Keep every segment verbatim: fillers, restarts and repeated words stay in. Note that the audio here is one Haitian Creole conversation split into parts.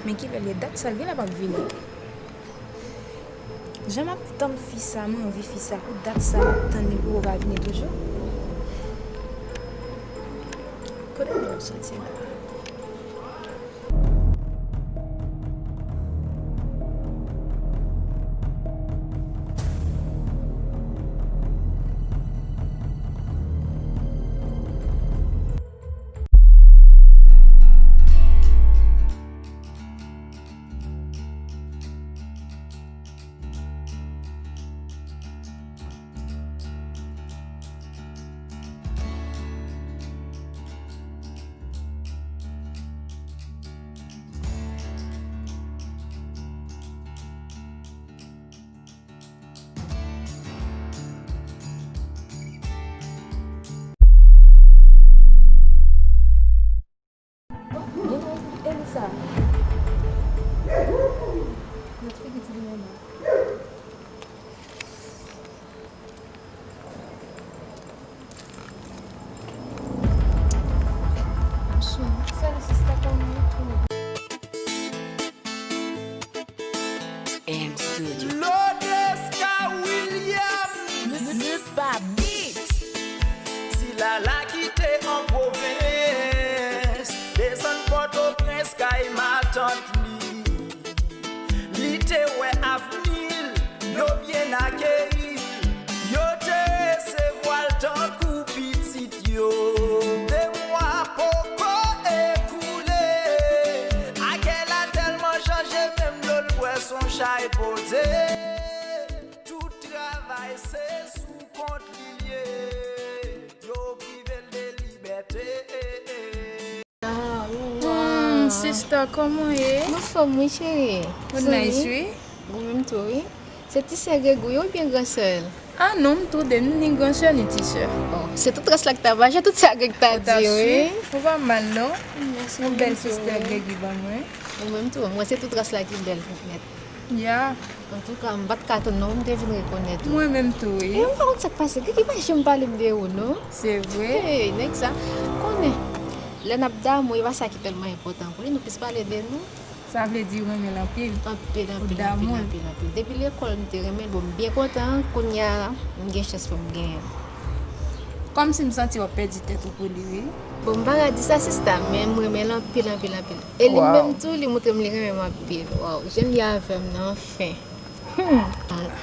Men kilè l ye? Dat sa l genlè p ap vini. Jan m ap tann fi sa, m anvi fi sa. Pou dat sa m ap tann li poko ka vini toujou. Kote m ap soti la? Elisa. Gad figi ti limonad. Salut sista, kòman w ye? M Studio. Lodeska Williams. Nupa Beat. Ti Lala ki te an pwovens, desann Pòtoprens kay matant li. Li te wè avni l, yo byen akeyi l, yo te resevwa l tankou pitit yo. De mwa poko ekoule, Akèy la tèlman chanje, menm dlo l bwè s on chay pote. Tout travay se sou kont li l ye, yo prive l de libète. Ah, hmm, sista, kòman w ye? M anfòm, wi, cheri. Ou nice, wi. Ou menm tou, wi. Se ti sè Greg ou ye oubyen gran sè l? Ah non, m tou de, m ni gran sè, ni ti sè. Oh, se tout ras la ki ta mache, tout sa Greg ta di, wi. Ou pa mal, non. Mèsi, ou menm tou. Yon bèl sista Greg ban mwen. Ou menm tou, mwen se tout ras la ki bèl nèt. Ya. Antouka, m pa t ka tann non, m te vin rekonèt ou. Mwen menm tou, wi. E m pa konn sa k pase, Greg pa janm pale m de ou, non. Se vre? Hey, nèg sa, konnen, lè n ap damou, e pa sa ki tèlman enpòtan pou li, nou plis pale de nou. Sa vle di ou renmen l anpil? Anpil, anpil, anpil, anpil, anpil. Depi lekòl, m te renmen l, bon, m byen kontan, kounye a, m gen chans pou m genyen l. Kòmsi m santi w ap pèdi tèt ou pou li, wi. Bon, m pa ka di sa, sista, men m renmen l anpil, anpil, anpil. E li menm tou, li montre m li renmen m anpil. Waw, jan l ye avè m nan, anfen. Hmm.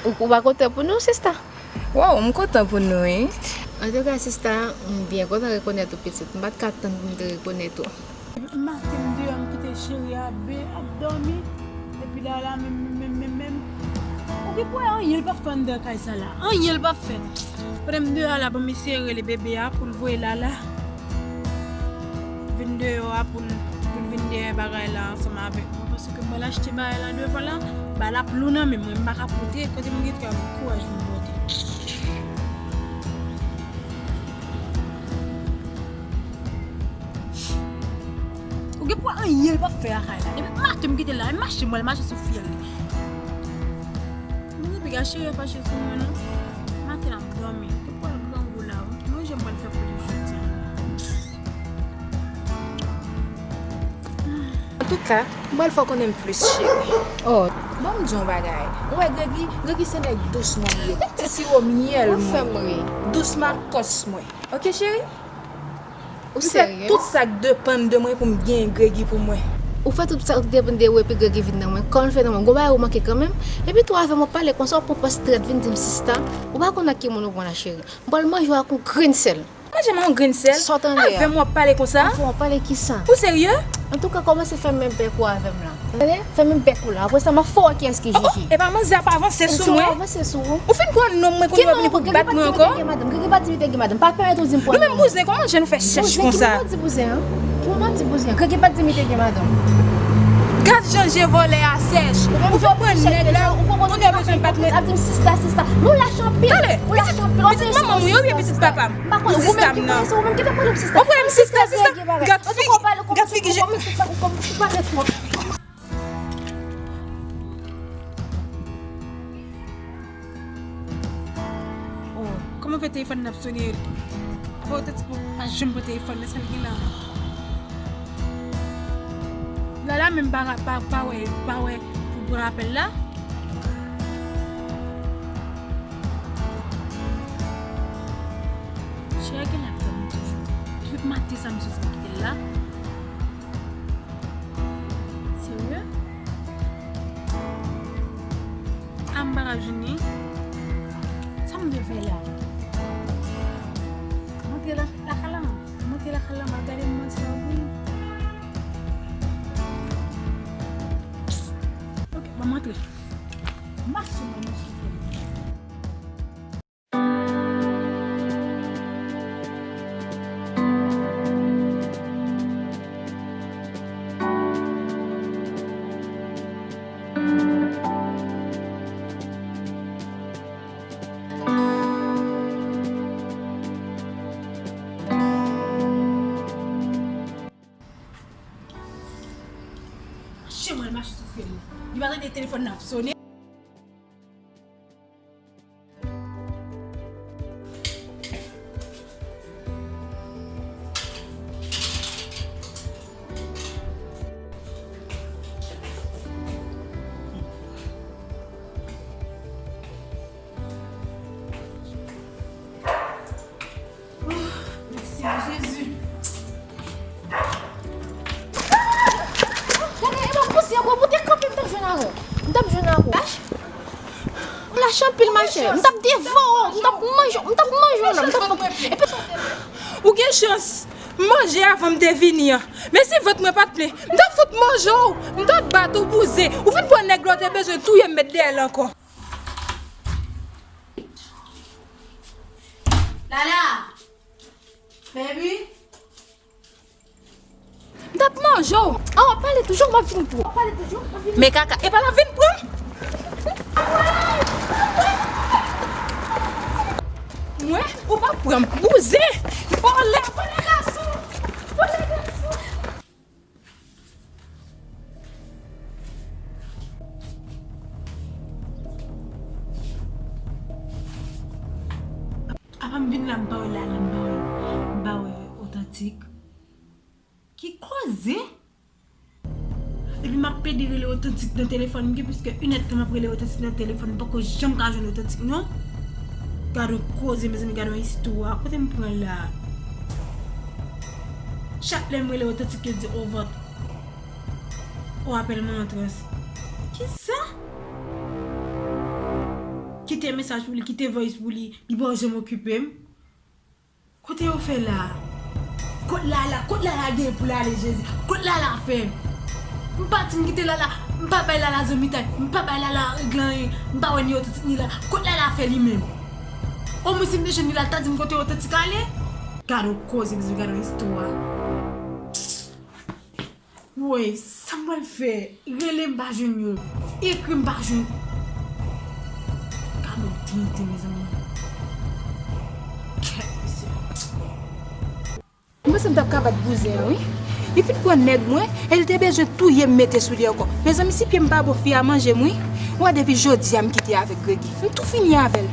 Ou, ou pa kontan pou nou, sista? Waw, m kontan pou nou, wi. Antouka, sista, m byen kontan rekonèt ou, pitit. M pa t ka tann pou m te rekonèt ou. Depi maten m deyò, m kite cheri a be ap dòmi. Epi Lala menm, menm, menm, menm. Ou gen pou wè anyen l p ap fè anndan kay sa la. Anyen l p ap fè. Pandan m deyò a la, bon, m eseye rele bebe a pou l voye Lala vin deyò a pou l, pou l vin dèyè bagay la ansanm avèk mwen, paske m pral achte bagay la devan la, ba l ap lou nan men mwen, m pa ka pote, kote m gen kouraj pou m pote. Ou gen pou anyen l p ap fè lakay la. Depi maten m kite l la, e mache m pral mache sou fyèl li. Mwen epi gad cheri a fache sou mwen non. Maten l ap dòmi. Ou pral grangou la wi. Ki manje m pral fè pou li jodi a la? Antouka, m pral fè w konnen m plis cheri. Oh. Ban m di w yon bagay. Ou wè Gregi, Gregi se nèg dous mwen m ye. Ti siwo myèl mwen. Ou fè m ri. Dous makòs mwen. Oke cheri? Ou serye? M fè tout sa k depann de mwen pou m genyen Gregi pou mwen. Ou fè tout sa k depann de ou epi Gregi vin nan mwen. Kòman l fè nan mwen? Gon bagay ou manke kanmenm. Epi tou avè m w ap pale konsa, w pran pòz trèt vin di m sista. Ou pa konn ak ki moun ou pran la cheri. M pral manje w ak yon grenn sèl. Manje m ak yon grenn sèl? Sa w tande a? Avè m w ap pale konsa? Avè w ap pale kisa? Ou serye? Antouka, kòmanse fèmen bèk ou avè m la. Tande? Fèmen bèk ou la. Apre sa, m ap fè w wè kiyès ki Jiji. Epa manzè ap avanse sou mwen. Avanse sou ou. Ou fin pran non mwen kounye a w ap vini pou bat mwen ankò? Gregi pa di m te gen madanm. Gregi pa di m te gen madanm. Pa pèmèt ou di m pran non. Nou menm bouzen, kòman jan nou fè chèch konsa? Bouzen, ki moun ap di bouzen an? Ki moun ap di bouzen an? Gregi pa di m te gen madanm. Gad jan je vòlè a sèch. Ou fè pran nèg la, ou pa bezwen bat mwen. Ap di m sista, sista. Men w lach anpil. Tande, pitit manman m wi, oubyen pitit papa m? M pa konnen, ou menm ki pale, ou menm ki te pale m sista. Ou pale m sista, sista. Gad figi, gad figi je. Oh, kòman fè telefòn nan ap sone? Oh, tèt pa janm pran telefòn nan, sa l gen la? L Lala menm pa, pa, pa wè, pa wè pou pran apèl la. Chè gen ap tann toujou. Tout maten sa m soti m kite l la. Serye? A m pa ka jwenn li. Sa m vle fè la? M antre la, lakay la. M antre lakay la, m al gade manman sa wi. Ok, ban m antre. Mache, mache. Mache, mwen mache sou fil. Li pa tande telefòn nan ap sonnen. Oh, mèsi Jezi. Gade, e pa posib, bro, pou te kanpe, m t ap jwenn avè w. M t ap jwenn avè w. Ou lach anpil, machè. M t ap devore w, m t ap manje w, m t ap manje w, non, m t ap fè. Epi, ou gen chans, m manje avan m te vini an. Men si vant mwen pa t plen, m t ap fout manje w, m t ap bat ou bouzen. Ou vin pran nèg la, ou te bezwen touye m met dèyè l ankò. Lala! Baby! M t ap manje w. Ah, w ap pale toujou, m ap vin pran w. Men kaka, e pa l ap vin pran m? Mwen, ou p ap pran m. Bouzen! Vòlè, vòlè gason! Vòlè gason! Apa m vin la, m pa wè Lala, m pa wè, m pa wè Otantik. Ki koze? Epi m ap pede rele Otantik nan telefòn, m gen plis ke inèdtan m ap rele Otantik nan telefòn, m poko janm ka jwenn Otantik non. Gade yon koze, mezanmi, gade yon istwa. Kote m pran la? Chak lè m rele Otantik, yo di, o vant. O apèl mwen an trans. Kisa? Kite mesaj pou li, kite voice pou li, li pa janm okipe m. Kote yo fè la? Kot Lala, kot Lala gen pou l ale, Jezi? Kot Lala fè? M pati, m kite Lala, m pa bay Lala zanmitay, m pa bay Lala regle anyen, m pa wè ni Otantik ni Lala. Kot Lala fè li menm? Omwen si m te jwenn li la, l ta di m kote Otantik ale? Gade yon koze, mezanmi, gade yon istwa. Woy, sa m pral fè? Rele m pa jwenn yo. Ekri m pa jwenn. Gade yon tenten, mezanmi. Kèt mesye. M panse m t ap ka bat bouzen an, wi. Li fin pran nèg mwen, e li te bezwen touye m mete sou li ankò. Mezanmi, si pye m pa bon, fi a manje m, wi. Ou wè depi jodi a m kite avèk Gregi. M tou fini avè l.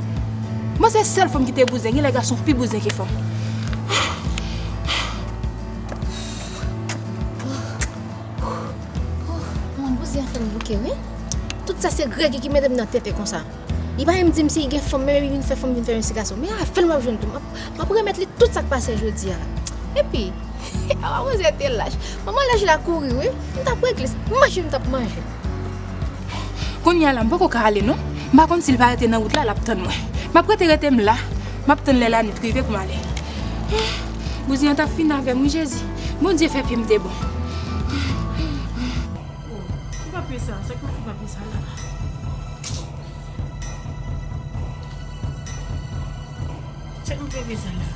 M panse sèl fanm ki te bouzen, genlè gason pi bouzen ke fanm. Oh, oh, oh, bouzen an fè m bouke, wi. Tout sa se Gregi ki mete m nan tenten konsa. Li pa menm di m si li gen fanm, men li vin fè fanm vin fè yon ti gason. Men avè l m ap jwenn tou. M ap, m ap remèt li tout sa k pase jodi a. Epi, a manzè te lach. Manman lach la kouri, wi. M t ap regle, manje m t ap manje. Kounye a la, m poko ka ale non. M pa konn si l pa rete nan wout la, l ap tann mwen. M ap rete, rete m la. M ap tann lè lannuit rive pou m ale. Bouzen an t ap fin avè m, wi, Jezi. Bondye fè pye m te bon. Oh, ki papye sa? Sa k nan papye sa la? Sa k nan papye sa la?